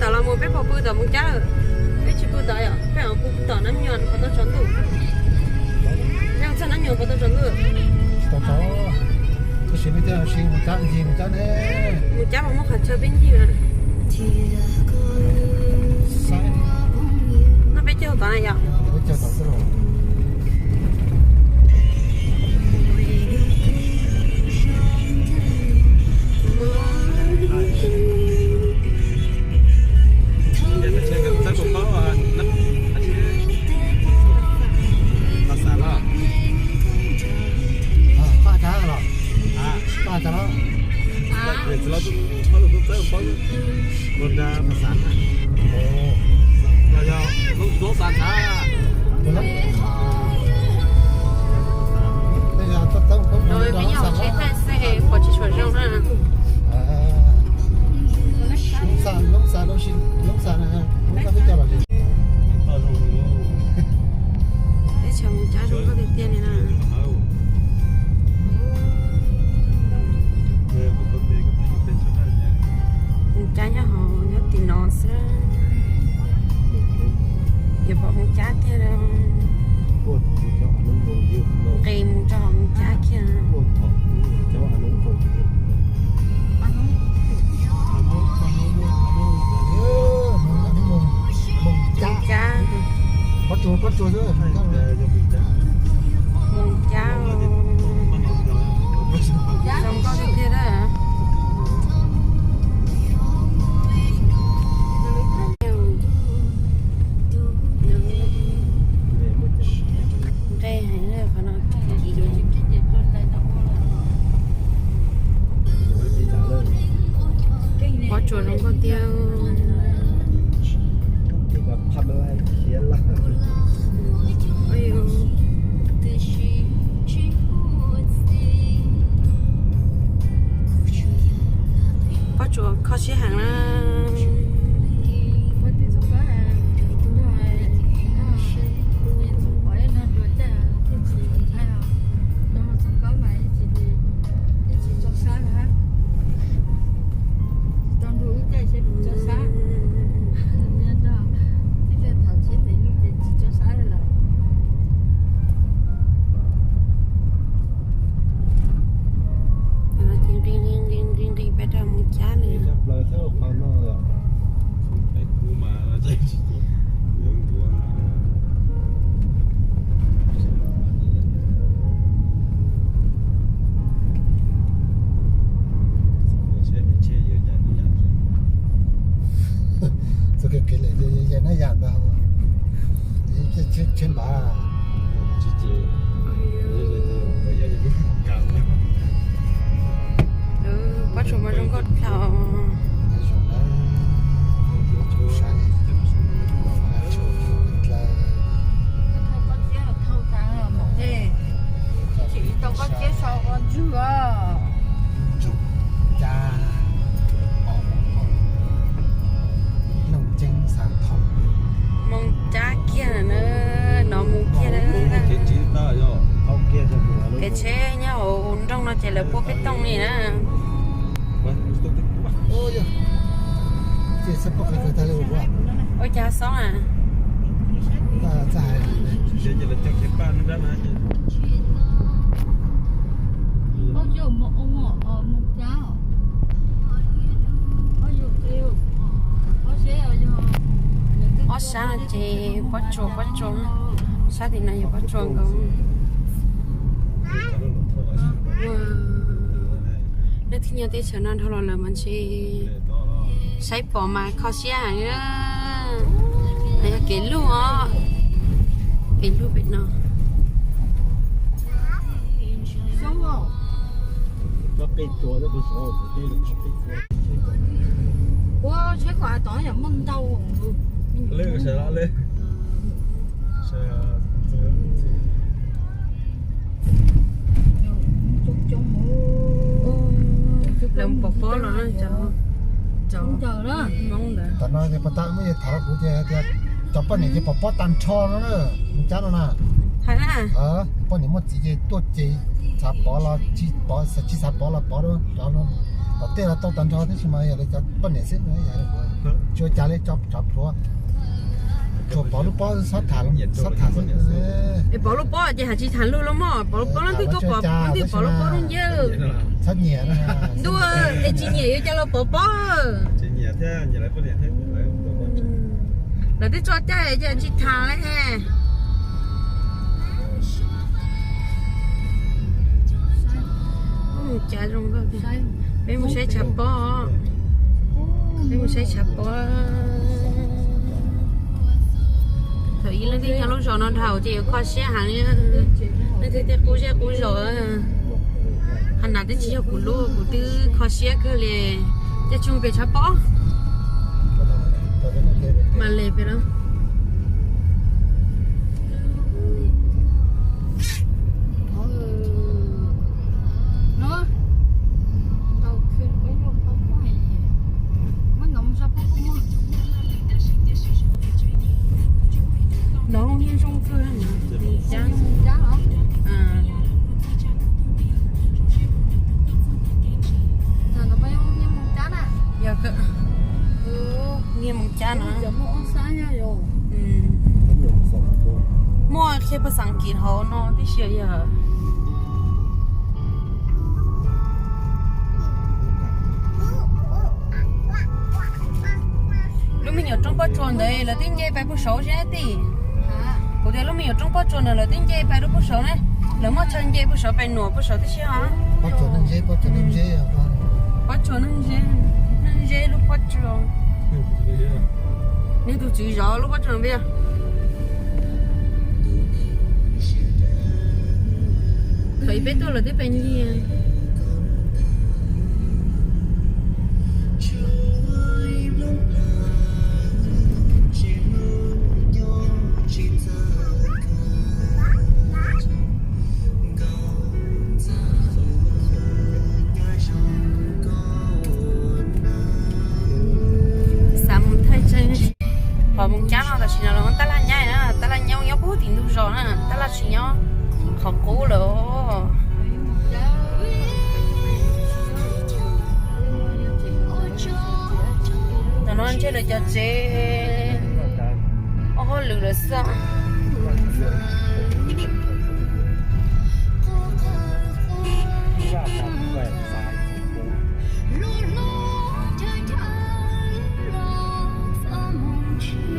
Tom los mus peb puas pw tom Moos Cab lawm? Peb tsis pw tom yom, peb pw tom Nab Nyuas puas tau tsaus ntuj? Peb txog Nab Nyuas puas tau tsaus ntuj? Tsis tau tsaus, tab sis peb coj si Moos Cab ncig Moos Cab ne. Moos Cab puas muaj qhov chaw peb ncig na? No peb caug tod na yom? Peb caug tod xwb los. Paj xav los? Paj xav los? Los nrog paj xav na. Los yog lub xav xav. Peb nyob tsheb thaj xwb puas tsis tshua zoo na. Lub xav, lub xav, lub xav, lub xav na, lub xav peb coj los. Teb chaws Moos Cab zoo nkauj tiag tiag li na. Moos Cab nyob hauv nyob tim no xwb. Yuav pom Moos Cab tiag. Nqis mus rau hauv Moos Cab kiag. Moos Cab. Moos Cab. Zoo nkauj tiag tiag. Nqe heev qhov no. Pob tsuas zoo nkauj tiag. Pob tsuas kho siab heev na. Nqis nqis nqis nqis peb rau Moos Cab li. Txoj kev qhib lawm yog nab yam ntag. Tsheb npav. Pob tsuas mas zoo nkauj dhau. Tsis tau koj ciab so ua ntswg os. Moos Cab kiag na, no mus kiag na. Kev tsheb nyob hauv nroog no ces lawv puab peb tooj li na. Ua cas xob na. Ob sab no ces pob tsuas pob tsuas, sab tim no yog pob tsuas nkaus. Leej twg nyob teb chaws no dhau los lawm mas ntshe saib pom mas kho siab heev. No yog kev lug os, kev lug pem no. Ua tsheb kom tod yog muaj ntau. Lawv pov pob los na, cov Hmoob ntawd. Tam no ces puas tau muaj tham rau kuv tias cov poj niam ces pov pob tag nrho no na, Moos Cab no na. Poj niam muaj txiv ces tuaj ces xav pov los tsis pov, tsis xav pov los pov, tom tej los tau tag nrho tab sis mas yog lawv cov poj niam xwb no yog. Tsis ua cas li, tso plhuav. Tsuas pov lub pob xab tham, xab tham xwb. Es pov lub pob ces hais tsis tham lug los mog, pov lub pob leej twg tuaj pov, leej twg pov lub pob lub ncej. Txhob nyiam. Ntuj, es tsis nyiam yuav cas los pov pob. Lawv twb tso caij ces tsis tham li. Mus cav zoo nkauj tiag. Peb mus saib tshav pob. Peb mus saib tshav pob. Thaum ub leej twg nyob lub zos no dhau ces yuav kho siab heev li. Leej twg tej qub zej qub zos. Qhov no twb tsis yog kuv lub, kuv twb kho siab kawg li. Cas tsis mus pem tshav pob. Mas le pem no. No yeej zoo kawg. Cab. Yog nyiaj mus cab no. Muaj qhia phas xas As kiv hauv no tib si yog. Lub me nyuam roob pob tsuas ntawd lawv twb nce pais puag saud seb tij. Kuv tias lub me nyuam roob pob tsuas ntawd lawv twb nce pais rau puag saud ne. Lawv muab chaw nce puag saud pem nuam puag saud tib si os. Pob tsuas neeg ze, pob tsuas neeg ze, neeg ze lub pob tsuas. Nws tus tswv zov lub pob tsuas peb. Thaum ub peb tuaj lawv twb pais ncig. Xav mus thaij tseeb. Qhov mus cab no tam sim no lawv muab tab laj nyab na, tab laj nyab nyob puag tim ntug zos na, tab laj tsis nyob qhov qub lawm. Tam no ntshe lawv cov tsev ob hauj lwm lawm xwb.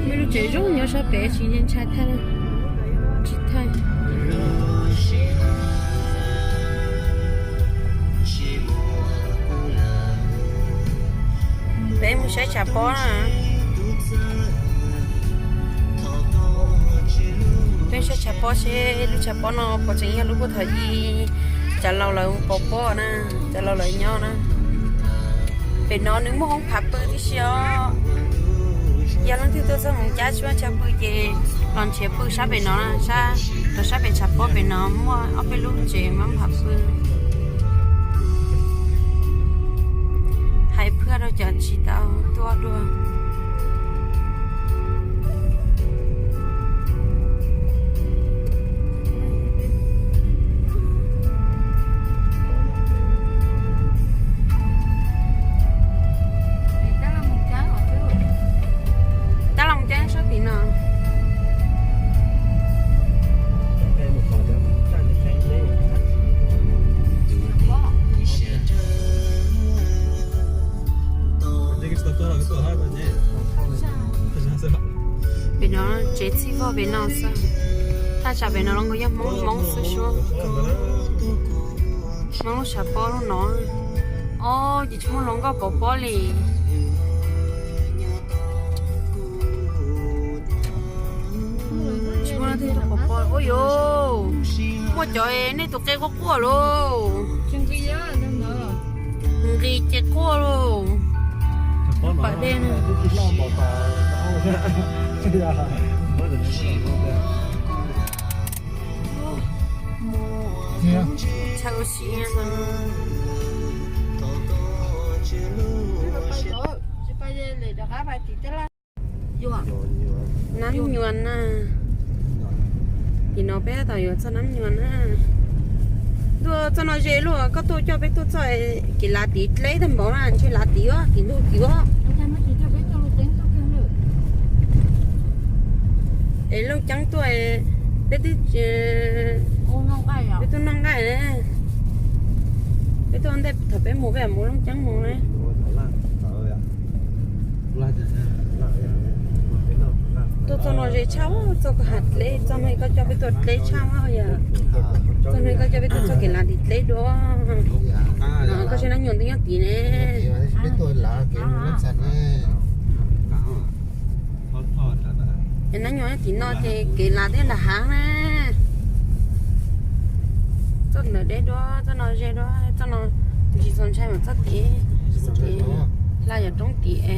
Muaj lub tsev zoo nyob sab pem tsis ntshai thaij, tsis thaij. Peb mus saib tshav pob na. Peb saib tshav pob seb lub tshav pob no puas tseem yog lub puag thaum ub cov laus lawv pov pob na, cov laus lawv nyob na. Pem no nws muaj hoob phav pw tib si os. Yog leej twg tuaj txog Moos Cab tsis muaj chaw pw ces los nrhiav pw sab pem no, sab, rau sab pem tshav pob pem no muaj ob peb lub tsev muaj hoob phav pw. Hais phaj rau cov tsis tau tuaj dua. Tab los mus cab sab tim no. Pem no tsev txhij vog pem no xwb. Thaj tsam pem no los nkaus yog Hmoob Hmoob xwb suab. Hmoob lub tshav pob lub no. Ob, ces tsis muaj hluas nkauj pov pob li. Tsis muaj leej twg tuaj pov pob. Ua yuav, muaj cov nej tus qe quaj quaj lauj. Nqis ces quaj lauj. Pam dej na. Chaw ua si. Nab nyuam na. Tim no peb tab tom yuav txog nab nyuam na. Tuaj txoj no ze luaj, koj tuaj coj peb tuaj txog kev lav tid dleb tag npaum na, ntshe lav tid, tim ntug tid. Ceeb tuaj, peb twb, peb tuaj noj nqaij ne. Peb tuaj ntej thaum peb mus peb mus Looj Ceeb mus ne. Tuaj txoj no ze tshaj, txoj koj has dleb, txoj no koj coj peb tuaj dleb tshaj yom. Txoj no koj coj peb tuaj txoj kev lav tim dleb dua. Koj saib nab nyuam twb nyob tim ne. Nab nyuam nyob tim no ces kev lav twb nram hav na. Txoj ntawd deb dua, txoj no ze dua, txoj no tsis txaus ntshai mas txoj kev, txoj kev hla yog roob tim es.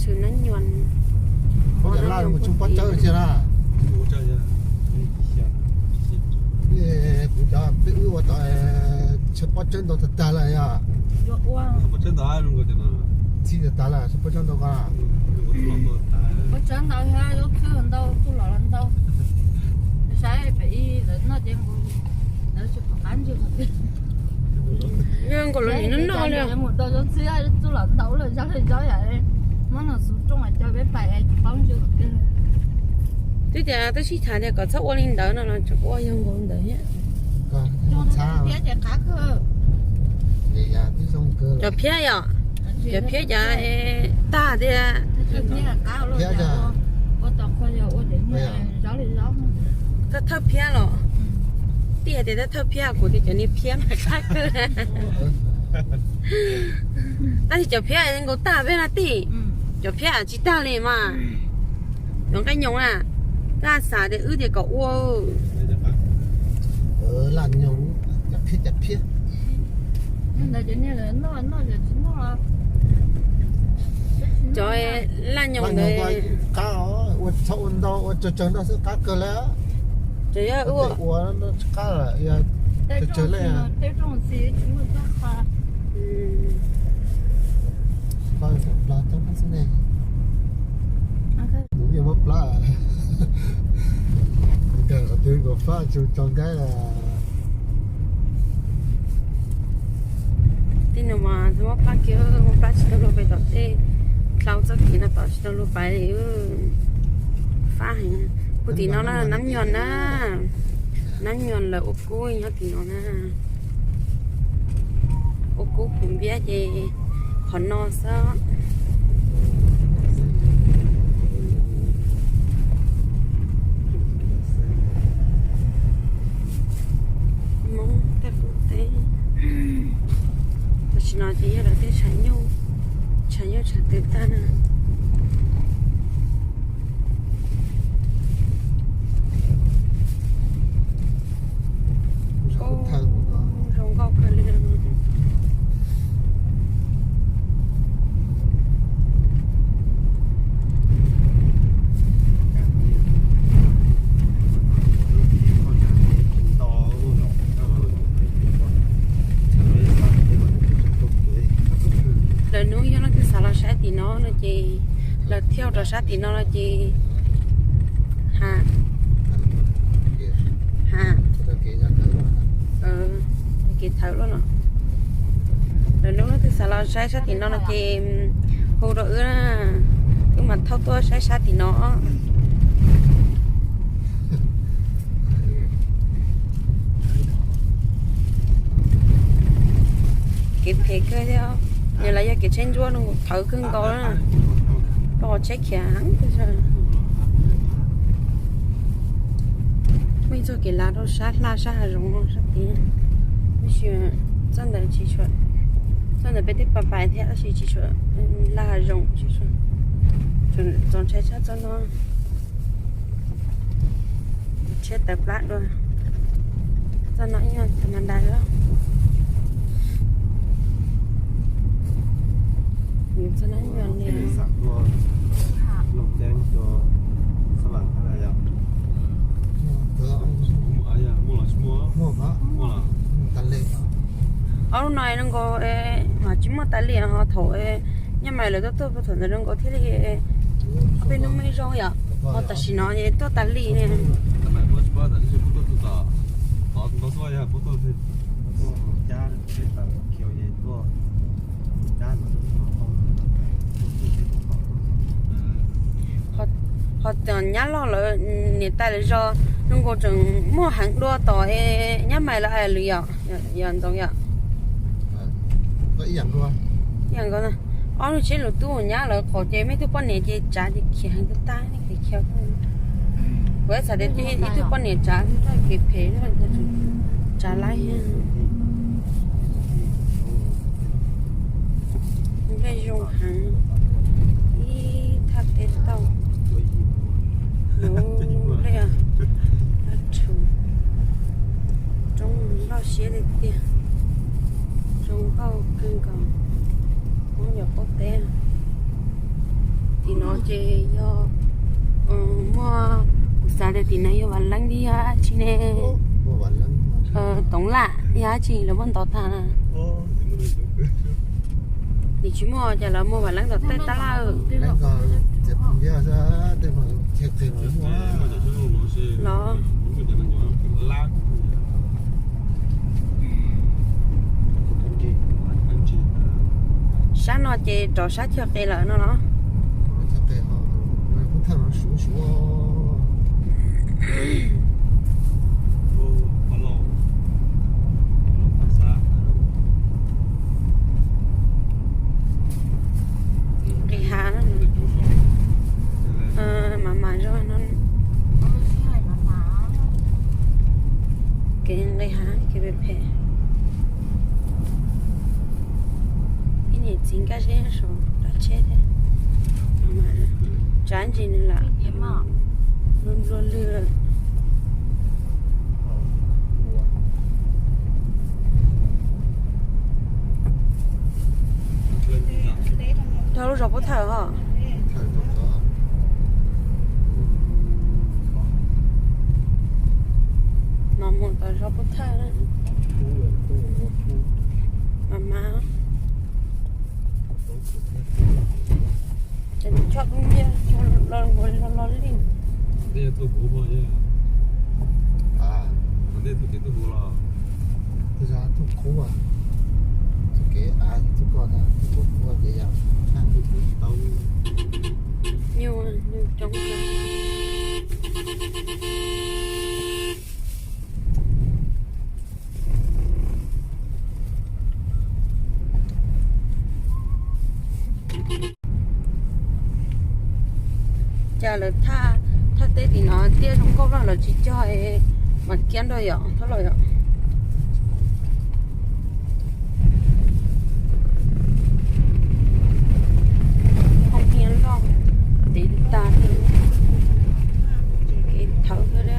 Tshwm nab nyuam. Pob cov laj mus tsuj pob tsawb cia na. Kuv cov peb wb ua tau tshaw pob tsawb ntau tag tag lawm yog. Txhij tag tag lawm tshaw pob tsawb ntau ko. Pob tsawb ntau thiab zaub txhwb ntau, txuj lom los ntau. Saib pem ib lawv noj ces nqus, lawv tsis pom qab ntswg qhov twg. Yog nkaus los nim no noj li. Mus do zaub txhwb txuj lom ntau lawm zab li zaub yam. Muab no xub rooj coj peb pais tsis paub ntswg qhov twg. Twb tias twb sib tham tias kom txhob ua li ntawd no los tseem ua yog nkaus ntawd thiab. Cov phiab yom, cov phiab cov tag tiag. Thawj phiab los tij hais tias thawj phiab kuv tias cov niag phiab mas qab kawg. Tab sis cov phiab nkaus tag peb na tij, cov phiab tsis tag li mas. Cov nqaij nyoos na, tab xav tias wb tias kom ua. Laj nyoos, cov phiab, cov phiab. Cov laj nyoos ntawd qab, ua txhob ua ntau, ua tsawg tsawg nroj xwb qab kawg li. Ces yog ua tsis qab, tsawg tsawg li. Pab coob xwb ne. Kuv yeej muab plab. Nkawd qhov twg nkaus fab tsis tso nkaib. Tej no mas muab plab kiag, muab plab tsis tau luag pem tom tej, dlhau txoj kev no tom tsis tau luag pais li. Fab heev. Puag tim no na nab nyuam na, nab nyuam lawv ua kub nyob tim no na. Ua kub puv npiab ces qhov no xwb. Hmoob tej qub teb. Tam sim no ces yog lawv tej tshav nyuj, tshav nyuj tshav twm tag na. Zoo nkauj kawg li. Lawv hnub yog leej twg xav los saib tim no no ces lawv thiaj rau sab tim no no ces ha ha kev thawv loj no. Lawv hnub leej twg xav los saib sab tim no no ces hu rau wb, wb mam thauj tuaj saib sab tim no. Kev phem kawg thiab, nws los yog kev tsheb ntsuab no thawv kawg nkaus na, rau qhov tsheb khiav heev. Muaj ib txoj kev lav rau sab hla sab hav zoov no sab tid, tab sis txoj ntawd tsis tshua, txoj ntawd peb twb pais pais thiab tab sis tsis tshua hla hav zoov, tsis tshua, txaus ntshai tshaj txoj no. Tshiab tawv plab dua. Txoj no ib nyuag tha ma da loj. Txoj no ib nyuag li. Ob lub no zoo nkaus mas tsis muaj tas li ho thaum nyob mas lawv tuaj tuaj thaum ntawd zoo nkaus thiaj li peb hnub me zoo yom, ho tam sim no tuaj tas li ne. Ho, ho tias nyab loj lawv niam tais lawv zos zoo nkaus tseem muaj heev dua tom nyab mais lawv lwm yom, yog ntxoov yom. Ib yam nkaus, ob lub tsheb lus tub nyab lawv qhov ces mej tug poj niam ces tsav ces khiav heev tag tag, khiav. Kuv txhais tias ib tug poj niam tsav kev phem, tsav laib. Nplej zoo heev, ib thaj teb tauj, nplej, roob loj siab tiag tiag, zoo nkauj kawg nkaus, Hmoob yog qaub teb. Tim no ces yog muaj, kuv xav tias tim no yog Vam Leeb thiab dab tsi ne. Toov Lam yog dab tsi lawv muab ntov tag. Nim tsis muaj ces lawv muag Vam Leeb tom tej tab laj. Los, sab no ces rov sab chaw qis lawm no los. Nqis hav, mas mas zog no. Kev nqis hav kev phem phem. Ib niam txiv nkaj zeb saum dab tsheb thiab. Tsav ntsis nws lam nplua lwg. Dhau lub zos Pub Thawj os. No mus tom zos Pub Thawj. Mas mas, ces nws choj dub nciab, choj lo nkaus li lo lo li. Nyuj, nyuj coob kawg. Cas lawv thaj, thaj teb tim no tiaj zoo nkauj los lawv tsis cog mas kiab nrog yom, thab los yom. Hoo niag loj, ntev tas li, kev thawv kawg li.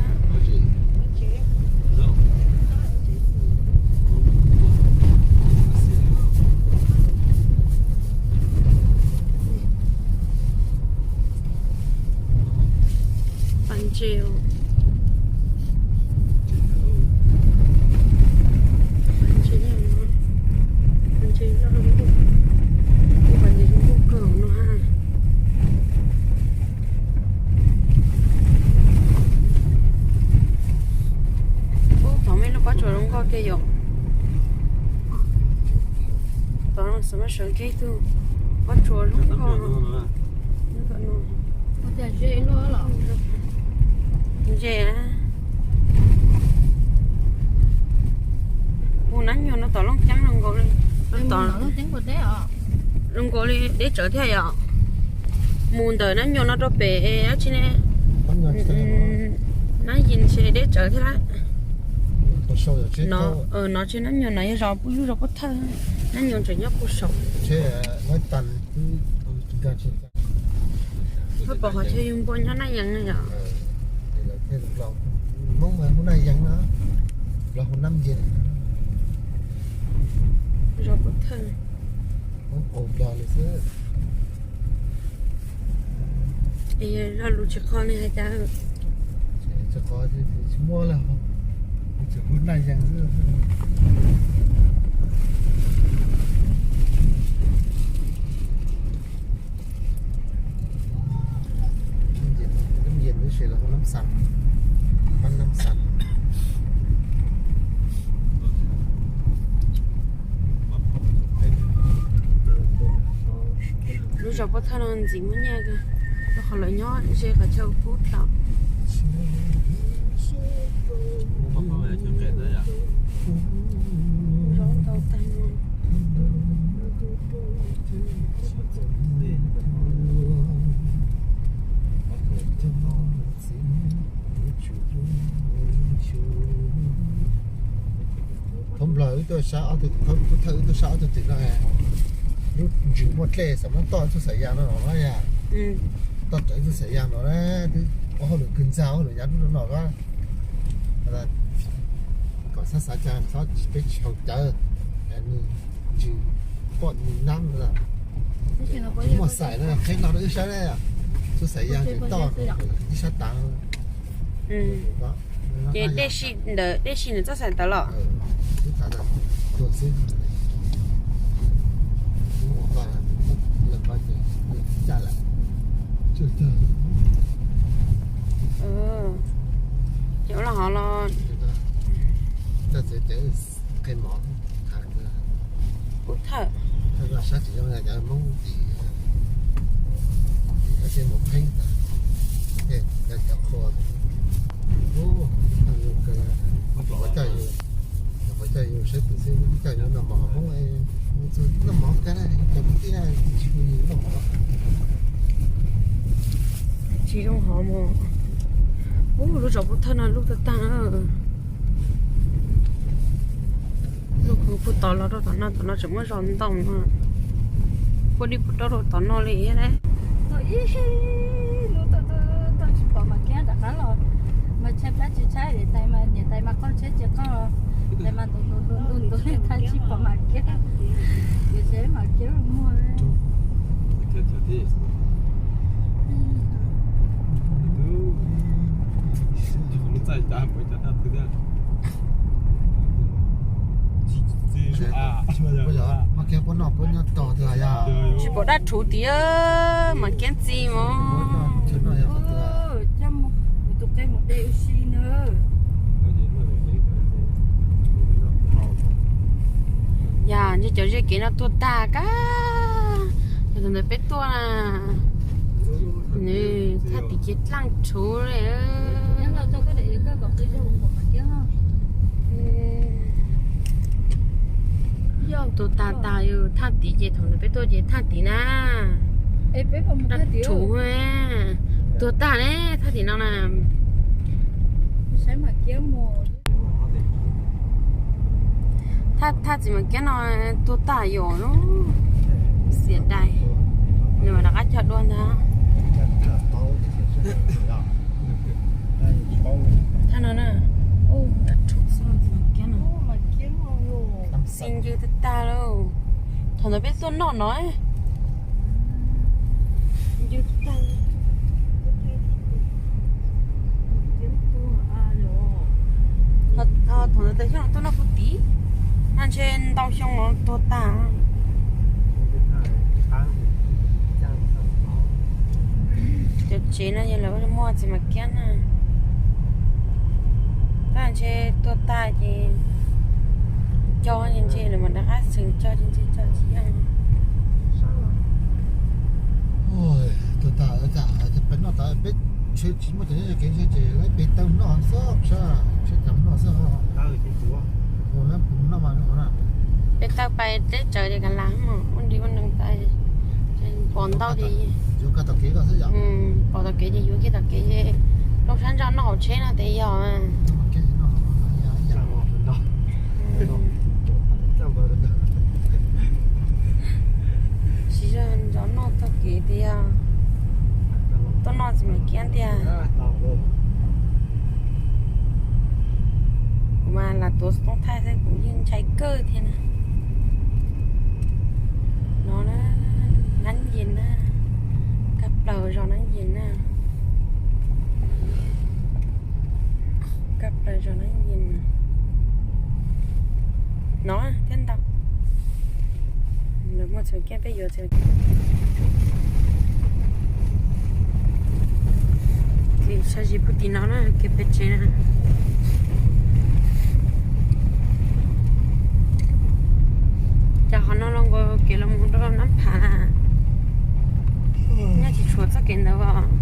Pas ntses, pas ntses, pas ntses loj, pas ntses zoo nkauj kawg no ha. Ub, thaum me lub pob tsuas zoo nkauj tiag yom. Tod xav mas sawv kiag ib tug pob tsuas zoo nkauj no. Ntses, mus nab nyuag no tom Looj Ceeb zoo nkaus li, zoo nkaus li deb tsawv thiab yom. Mus ntawm nab nyuag no rau pem dab tsi ne, nab yis tsis deb tsawv thiab lawm. No tsis nab nyuag no yog zos, lub zos Pub Thawj, nab nyuag tseem nyob puag saum. Pab pom qhov chaw yug npua nyob Naj Yees no yom. Hmoob mas hu Naj Yees no, Nplog hu Naj Yees. Zos Pub Thawj. Es yog lus tsis qhov ne hais cas? Tsis qhov, tsis muaj li, tseem hu Naj Yees xwb. Nab Yees tab sis lawv hu Nab Xas, Nab Lub zos Pub Thawj no ntxim muaj nyiaj kawg, rau qhov lawv nyob ze qhov chaw kub thaum. Zaub ntau tag no. Thoob Nplog wb tuaj sab ob tug, Pub Thawj wb tuaj sab ob tug twm no, lub ntsws muaj dlej xam no toj txuj xaim yas no los yog, toj rawv txuj xaim yas no na, twb ua hauj lwm kawg ntxag hauj lwm yav ntuj no los. Kom xav xav cas xav peb tsis haus cawv, nws ntsws poj nws nab, tsis muaj xaim no qheb no rau wb saib na, txuj xaim yas nws toj ib sab tav. Ces dej si ntawd, dej si ntawd txoj xaim ntawd los. Ces ua los hov los. Pub Thawj. Sab tim zoo cov Hmoob tim, tim mus pheeb tas, cov qhua, zoo kawg, coj yus, coj yus saib tim xwb, coj yus noj mov Hmoob, noj mov kab na, cov kwv tij na, tsis pub yus noj mov. Tsis zoo hov mog. Ub, lub zos Pub Thawj no lub tag tag. Lub kuv puag tod los rau tom no, tom no tseem muaj zos ntau no. Puag dib puag dawb rau tom no li thiab. Ib lub tuaj tuaj tsis pom Mas Kiab rov qab los, mas tshaib plab tsis tshaib, niam tais mas qaug tsheb tsis qaug, tais mas ntu ntu ntu ntu ntu li tab tsis pom Mas Kiab. Yuav tsis Mas Kiab muag. Mas Kiab puab noj puab nyob tog twg yog? Tsis pom dab rhuv tiag, Mas Kiab ntxim mog. Yog ntshe cov ze kev no tuag tag kab. Yog thaum ntawd peb tuaj na, nws thaj tim ces dlaaj rhuv li. Tuag tag tas, thaj tim ces thaum ntawd peb tuaj ces thaj tim na, dlaaj rhuv, tuag tag ne thaj tim no na. Thaj, thaj txiv Mas Kiab no tuag tag yom, xiam dais, nws mam rov qab cog dua ntag. Thaj no na, dab rhuv xwb txiv Mas Kiab no. Xi ncw tag tag lauj. Thaum ntawd peb tuaj noj no, ncw tag. Thaum ntawd tes xyoo no tuaj noj puag tid, no ntshe ntau xyoo no tuag tag. Cov tsev no yog lawv muaj txiv Mas Kiab na, tab ntshe tuag tag ces cog ntshe lawv mam rov qab xeem cog ces ntshe cog tsis yeej. Tuag tag, peb noj tas peb ntshe tsis muaj cov nyob kev ntshe ces lawv pem tawg noj xwb sab, ntshe cov noj xwb. Peb tawg pais teb tsawv ces kav las mus ua nri ua neeg tas, pom ntau ces pom tom kev ces yuav kiag tom kev ces rau sab ntso noj hauv tsheb no ces yog. Siv zog ntso noj txoj kev tiag, tuaj noj txiv Mas Kiab tiag. Kuv mas lam tuav xov tooj thaij xwb kuv yeej ntshai kawg thiab na. No na, nab yees na, kab plaws zos nab yees na. Kab plaws zos nab yees no thiab ntau. Lawv muaj txiv Mas Kiab peb yuav txiv Mas Kiab. Txiv Sab zis puag tim no na, kev pem tsev na. Cas qhov no los nkaus kev los mus rau Nab Phav na. Nyaj tsis tshuav txoj kev ntawd os.